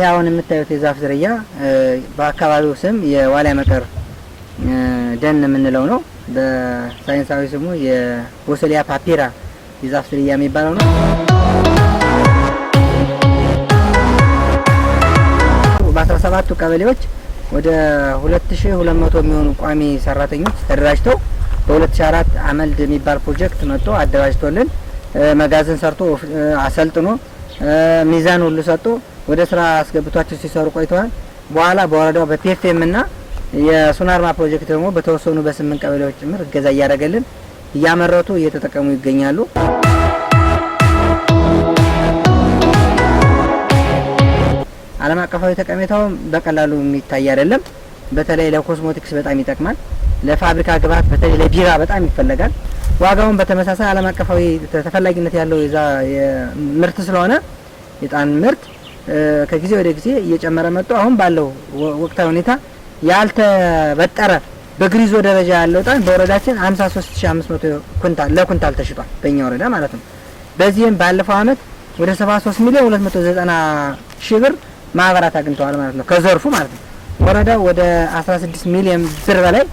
ይሄ አሁን የምታዩት የዛፍ ዝርያ በአካባቢው ስም የዋልያ መቀር ደን የምንለው ነው። በሳይንሳዊ ስሙ የቦሰሊያ ፓፒራ የዛፍ ዝርያ የሚባለው ነው። በ17ቱ ቀበሌዎች ወደ 2200 የሚሆኑ ቋሚ ሰራተኞች ተደራጅተው በ2004 አመልድ የሚባል ፕሮጀክት መጥቶ አደራጅቶልን፣ መጋዘን ሰርቶ፣ አሰልጥኖ፣ ሚዛን ሁሉ ሰጥቶ ወደ ስራ አስገብቷቸው ሲሰሩ ቆይተዋል። በኋላ በወረዳው በ PFM እና የሱናርማ ፕሮጀክት ደግሞ በተወሰኑ በ8 ቀበሌዎች ጭምር እገዛ እያደረገልን እያመረቱ እየተጠቀሙ ይገኛሉ። ዓለም አቀፋዊ ጠቀሜታው በቀላሉ የሚታይ አይደለም። በተለይ ለኮስሞቲክስ በጣም ይጠቅማል። ለፋብሪካ ግብዓት በተለይ ለቢራ በጣም ይፈለጋል። ዋጋውን በተመሳሳይ ዓለም አቀፋዊ ተፈላጊነት ያለው የዛ ምርት ስለሆነ የዕጣን ምርት ከጊዜ ወደ ጊዜ እየጨመረ መጥቶ አሁን ባለው ወቅታዊ ሁኔታ ያልተበጠረ በግሪዞ ደረጃ ያለው ዕጣን በወረዳችን 53500 ኩንታል ለኩንታል ተሽጧል፣ በእኛ ወረዳ ማለት ነው። በዚህም ባለፈው አመት ወደ 73 ሚሊዮን 290 ሺህ ብር ማህበራት አግኝተዋል ማለት ነው፣ ከዘርፉ ማለት ነው። ወረዳው ወደ 16 ሚሊዮን ብር በላይ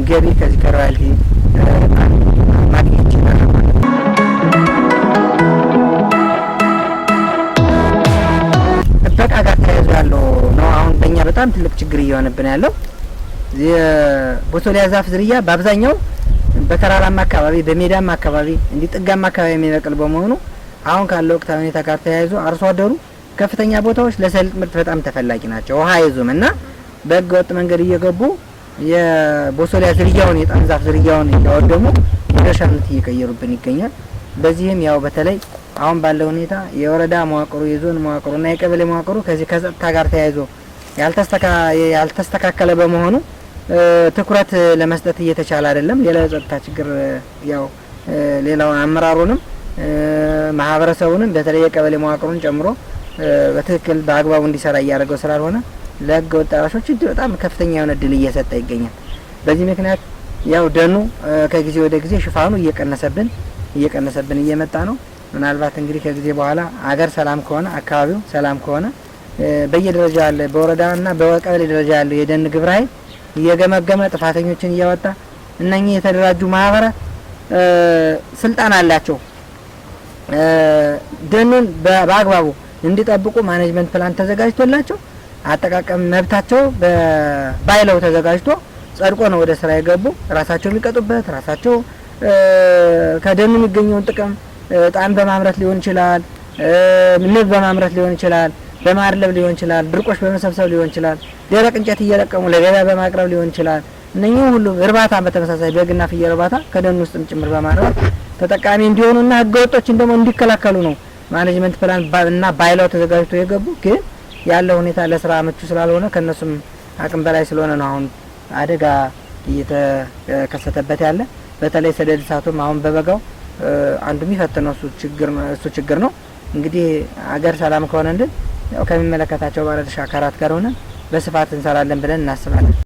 ገቢ ከዚህ ከ royalty ማግኘት ይችላል ማለት ነው። ጥበቃ ጋር ተያይዞ ያለው ነው አሁን በእኛ በጣም ትልቅ ችግር እየሆነብን ያለው። የቦሶሊያ ዛፍ ዝርያ በአብዛኛው በተራራማ አካባቢ፣ በሜዳማ አካባቢ፣ እንዲህ ጥጋማ አካባቢ የሚበቅል በመሆኑ አሁን ካለው ወቅታዊ ሁኔታ ጋር ተያይዞ አርሶ አደሩ ከፍተኛ ቦታዎች ለሰሊጥ ምርት በጣም ተፈላጊ ናቸው። ውሃ አይዙም እና በህገ ወጥ መንገድ እየገቡ የቦሶሊያ ዝርያውን፣ የዕጣን ዛፍ ዝርያውን እያወደሙ ወደ እርሻነት እየቀየሩብን ይገኛል። በዚህም ያው በተለይ አሁን ባለው ሁኔታ የወረዳ መዋቅሩ፣ የዞን መዋቅሩ እና የቀበሌ መዋቅሩ ከዚህ ከጸጥታ ጋር ተያይዞ ያልተስተካከለ በመሆኑ ትኩረት ለመስጠት እየተቻለ አይደለም። ሌላው የጸጥታ ችግር ያው ሌላው አመራሩንም ማህበረሰቡንም በተለይ የቀበሌ መዋቅሩን ጨምሮ በትክክል በአግባቡ እንዲሰራ እያደረገው ስላልሆነ ለህገ ወጥ አራሾች እጅግ በጣም ከፍተኛ የሆነ እድል እየሰጠ ይገኛል። በዚህ ምክንያት ያው ደኑ ከጊዜ ወደ ጊዜ ሽፋኑ እየቀነሰብን እየቀነሰብን እየመጣ ነው። ምናልባት እንግዲህ ከጊዜ በኋላ አገር ሰላም ከሆነ፣ አካባቢው ሰላም ከሆነ፣ በየደረጃው ያለ በወረዳና በቀበሌ ደረጃ ያለው የደን ግብረ ኃይል እየገመገመ ጥፋተኞችን እያወጣ፣ እነኚህ የተደራጁ ማህበራት ስልጣን አላቸው። ደኑን በአግባቡ እንዲጠብቁ management plan ተዘጋጅቶላቸው፣ አጠቃቀም መብታቸው በ bylaw ተዘጋጅቶ ጸድቆ ነው ወደ ስራ የገቡ። ራሳቸው የሚቀጡበት፣ ራሳቸው ከደኑ የሚገኘውን ጥቅም እጣን በማምረት ሊሆን ይችላል፣ ንብ በማምረት ሊሆን ይችላል፣ በማድለብ ሊሆን ይችላል፣ ድርቆሽ በመሰብሰብ ሊሆን ይችላል፣ ደረቅ እንጨት እየለቀሙ ለገበያ በማቅረብ ሊሆን ይችላል። እነኚህ ሁሉ እርባታ በተመሳሳይ በግና ፍየል እርባታ ከደን ውስጥም ጭምር በማርባት ተጠቃሚ እንዲሆኑና ህገወጦችን ደግሞ እንዲከላከሉ ነው management plan እና bylaw ተዘጋጅቶ የገቡ። ግን ያለው ሁኔታ ለስራ ምቹ ስላልሆነ፣ ከእነሱም አቅም በላይ ስለሆነ ነው አሁን አደጋ እየተከሰተበት ያለ። በተለይ ሰደድ እሳቱም አሁን በበጋው አንዱ የሚፈትነው እሱ ችግር ነው። እንግዲህ አገር ሰላም ከሆነ እንድን ያው ከሚመለከታቸው ባለድርሻ አካላት ጋር ሆነን በስፋት እንሰራለን ብለን እናስባለን።